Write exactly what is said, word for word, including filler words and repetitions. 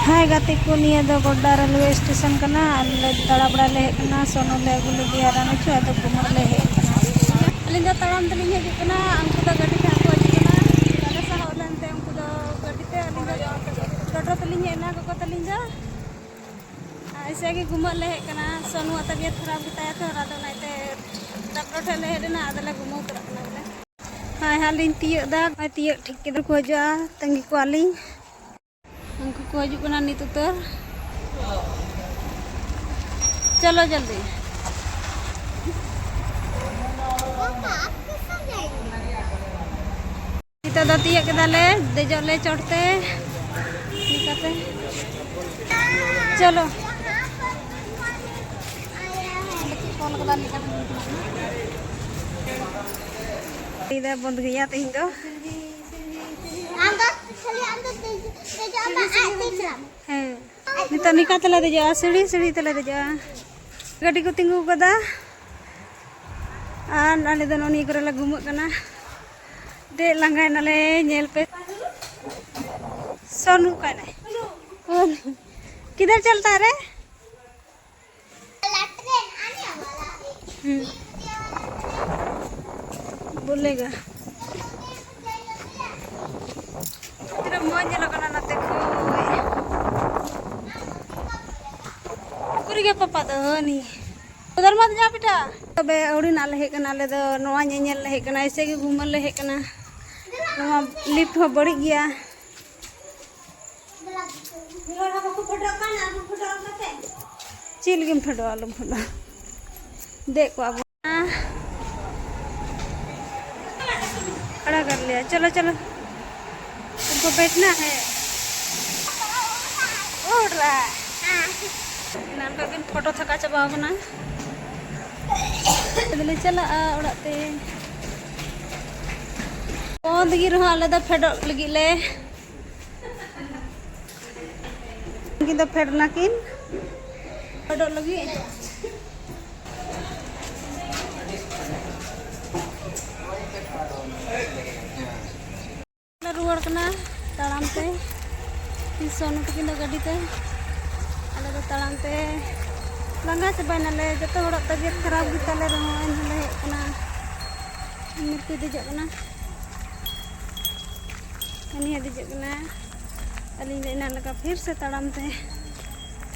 ᱦᱟᱭ ᱜᱟᱛᱮ ᱠᱚ, ᱱᱤᱭᱟᱹ ᱫᱚ ᱜᱚᱰᱰᱟ ᱨᱮᱞᱣᱮ ᱥᱴᱮᱥᱚᱱ ᱠᱟᱱᱟ᱾ ᱟᱞᱮ ᱫᱟᱬᱟ ᱵᱟᱲᱟ ᱞᱮ ᱦᱮᱡ ᱠᱟᱱᱟ, ᱥᱚᱱᱩ ᱞᱮ ᱟᱹᱜᱩ ᱞᱮᱫᱮᱭᱟ ᱨᱟᱱᱩᱪᱩ, ᱟᱫᱚ ᱜᱷᱩᱢᱟᱹᱜ ᱞᱮ ᱦᱮᱡ ᱠᱟᱱᱟ᱾ ᱟᱹᱞᱤᱧ ᱫᱚ ᱛᱟᱲᱟᱢ ᱛᱮᱞᱤᱧ ᱦᱤᱡᱩᱜ ᱠᱟᱱᱟ, ᱩᱱᱠᱩ ᱫᱚ ᱜᱟᱹᱰᱤ ᱛᱮ ᱦᱟᱸᱜ ᱠᱚ ᱦᱤᱡᱩᱜ ᱠᱟᱱᱟ᱾ ᱵᱟᱞᱮ ᱥᱟᱦᱚᱵ ᱞᱮᱱᱛᱮ ᱩᱱᱠᱩ ᱫᱚ ᱜᱟᱹᱰᱤ ᱛᱮ, ᱟᱹᱞᱤᱧ ᱫᱚ ᱴᱳᱴᱳ ᱛᱮᱞᱤᱧ ᱦᱮᱡ ᱮᱱᱟ ᱜᱚᱜᱚ ᱛᱟᱹᱞᱤᱧ ᱫᱚ᱾ ᱟᱨ ᱮᱭᱥᱮ ᱜᱮ ᱜᱷᱩᱢᱟᱹᱜ ᱞᱮ ᱦᱮᱡ ᱠᱟᱱᱟ, ᱥᱚᱱᱩᱣᱟᱜ ᱛᱟᱵᱤᱭᱚᱛ ᱠᱷᱟᱨᱟᱯ ᱜᱮᱛᱟᱭᱟ ᱛᱚ, ᱟᱫᱚ ᱚᱱᱟᱛᱮ ᱰᱟᱠᱛᱚᱨ ᱴᱷᱮᱱ ᱞᱮ ᱦᱮᱡ ᱞᱮᱱᱟ, ᱟᱫᱚᱞᱮ ᱜᱷᱩᱢᱟᱹᱣ ᱩᱛᱟᱹᱨᱚᱜ ᱠᱟᱱᱟ ᱵᱚᱞᱮ᱾ ᱦᱳᱭ ᱦᱟᱸᱜ ᱞᱤᱧ ᱛᱤᱭᱳᱜ ᱫᱟ, ᱱᱚᱜᱼᱚᱭ ᱛᱤᱭᱳᱜ ᱴᱷᱤᱠ ᱠᱮᱫᱟ ᱠᱚ ᱦᱤᱡᱩᱜᱼᱟ, ᱛᱟᱺᱜᱤ ᱠᱚᱣᱟᱞᱤᱧ᱾ ᱩᱱᱠᱩ ᱠᱚ ᱦᱤᱡᱩᱜ ᱠᱟᱱᱟ ᱱᱤᱛ ᱩᱛᱟᱹᱨ᱾ ᱪᱚᱞᱚ ᱡᱚᱞᱫᱤ᱾ ᱱᱤᱛᱚᱜ ᱫᱚ ᱛᱤᱭᱳᱜ ᱠᱮᱫᱟᱞᱮ, ᱫᱮᱡᱚᱜ ᱞᱮ ᱪᱚᱴ ᱛᱮ᱾ ᱱᱤᱝᱠᱟᱛᱮ᱾ ᱪᱚᱞᱚ᱾ ᱞᱟᱹᱜᱤᱫ ᱠᱚᱞ ᱠᱟᱫᱟ ᱱᱤᱝᱠᱟᱛᱮ᱾ ᱫᱚ ᱵᱚᱱᱫ ᱜᱮᱭᱟ ᱛᱮᱦᱮᱧ ᱫᱚ᱾ ᱟᱢ ᱫᱚ ᱠᱷᱟᱹᱞᱤ ᱟᱢ ᱫᱚ ᱫᱮᱡ-, ᱫᱮᱡᱚᱜ ᱟᱢ ᱟᱡ ᱛᱮ ᱪᱟᱞᱟᱜ ᱢᱮ᱾ ᱦᱮᱸ᱾ ᱱᱤᱛᱚᱜ ᱱᱤᱝᱠᱟ ᱛᱮᱞᱮ ᱫᱮᱡᱚᱜᱼᱟ, ᱥᱤᱲᱤ ᱥᱤᱲᱤ ᱛᱮᱞᱮ ᱫᱮᱡᱚᱜᱼᱟ᱾ ᱜᱟᱹᱰᱤ ᱠᱚ ᱛᱤᱸᱜᱩ ᱠᱟᱫᱟ᱾ ᱟᱨ ᱟᱞᱮ ᱫᱚ ᱱᱚᱜᱼᱚ ᱱᱤᱭᱟᱹ ᱠᱚᱨᱮ ᱞᱮ ᱜᱷᱩᱢᱟᱹᱜ ᱠᱟᱱᱟ᱾ ᱫᱮᱡ ᱞᱟᱸᱜᱟᱭᱱᱟᱞᱮ, ᱧᱮᱞ ᱯᱮ᱾ ᱥᱚᱱᱩ ᱚᱠᱟᱭᱱᱟᱭ? ᱠᱤᱫᱷᱟᱨ ᱪᱚᱞᱛᱟ ᱨᱮ? ᱦᱩᱸ᱾ ᱵᱚᱞᱮᱜᱟ᱾ ᱛᱤᱱᱟᱹᱜ ᱢᱚᱡᱽ ᱧᱮᱞᱚᱜ ᱠᱟᱱᱟ ᱱᱚᱛᱮ ᱠᱷᱚᱡ᱾ ᱩᱠᱩᱨ ᱜᱮ ᱯᱟᱯᱟ ᱫᱚ ᱦᱟᱹᱱᱤ᱾ ᱩᱫᱷᱟᱨ ᱢᱟᱛ ᱡᱟ ᱵᱮᱴᱟ᱾ ᱛᱚᱵᱮ ᱟᱹᱣᱲᱤ ᱱᱟᱜ ᱞᱮ ᱦᱮᱡ ᱠᱟᱱᱟ, ᱟᱞᱮ ᱫᱚ ᱱᱚᱣᱟ ᱧᱮᱧᱮᱞ ᱞᱮ ᱦᱮᱡ ᱠᱟᱱᱟ, ᱮᱭᱥᱮ ᱜᱮ ᱜᱷᱩᱢᱟᱹ ᱞᱮ ᱦᱮᱡ ᱠᱟᱱᱟ᱾ ᱱᱚᱣᱟ ᱞᱤᱯᱷᱴ ᱦᱚᱸ ᱵᱟᱹᱲᱤᱡ ᱜᱮᱭᱟ᱾ ᱪᱮᱫ ᱞᱟᱹᱜᱤᱫ ᱮᱢ ᱯᱷᱮᱰᱚᱜᱼᱟ? ᱟᱞᱚᱢ ᱯᱷᱮᱰᱚᱜᱼᱟ᱾ ᱫᱮᱡ ᱠᱚᱜᱼᱟ ᱵᱚᱱ᱾ ᱠᱷᱟᱲᱟ ᱠᱟᱨ ᱞᱤᱭᱟ᱾ ᱪᱚᱞᱚ, ᱪᱚᱞᱚ᱾ ᱩᱱᱠᱩ ᱵᱮᱴᱷᱱᱟ ᱦᱮ᱾ ᱩᱰ ᱨᱟ᱾ ᱮᱱᱟᱱ ᱠᱷᱚᱱ ᱠᱤᱱ ᱯᱷᱳᱴᱳ ᱛᱷᱟᱠᱟ ᱪᱟᱵᱟ ᱟᱠᱟᱱᱟ᱾ ᱟᱫᱚᱞᱮ ᱪᱟᱞᱟᱜᱼᱟ ᱚᱲᱟᱜ ᱛᱮ᱾ ᱵᱚᱱᱫ ᱜᱮ ᱨᱮᱦᱚᱸ ᱟᱞᱮ ᱫᱚ ᱯᱷᱮᱰᱚᱜ ᱞᱟᱹᱜᱤᱫ ᱞᱮ᱾ ᱩᱱᱠᱤᱱ ᱫᱚ ᱯᱷᱮᱰ ᱱᱟᱠᱤᱱ᱾ ᱯᱷᱮᱰᱚᱜ ᱞᱟᱹᱜᱤᱫ᱾ ᱞᱮ ᱨᱩᱣᱟᱹᱲ ᱠᱟᱱᱟ ᱛᱟᱲᱟᱢ ᱛᱮ᱾ ᱥᱳᱱᱩ ᱛᱟᱹᱠᱤᱱ ᱫᱚ ᱜᱟᱹᱰᱤ ᱛᱮ, ᱟᱞᱮ ᱫᱚ ᱛᱟᱲᱟᱢ ᱛᱮ᱾ ᱞᱟᱸᱜᱟ ᱪᱟᱵᱟᱭᱱᱟᱞᱮ, ᱡᱚᱛᱚ ᱦᱚᱲᱟᱜ ᱛᱟᱵᱤᱭᱚᱛ ᱠᱷᱟᱨᱟᱯ ᱜᱮᱛᱟᱞᱮ ᱨᱮᱦᱚᱸ ᱮᱱᱦᱚᱸᱞᱮ ᱦᱮᱡ ᱠᱟᱱᱟ᱾ ᱢᱤᱨᱛᱤ ᱫᱮᱡᱚᱜ ᱠᱟᱱᱟ, ᱦᱟᱹᱱᱤ ᱦᱚᱸ ᱫᱮᱡᱚᱜ ᱠᱟᱱᱟ᱾ ᱟᱹᱞᱤᱧ ᱫᱚ ᱮᱱᱟᱱ ᱞᱮᱠᱟ ᱯᱷᱤᱨ ᱥᱮ ᱛᱟᱲᱟᱢ ᱛᱮ᱾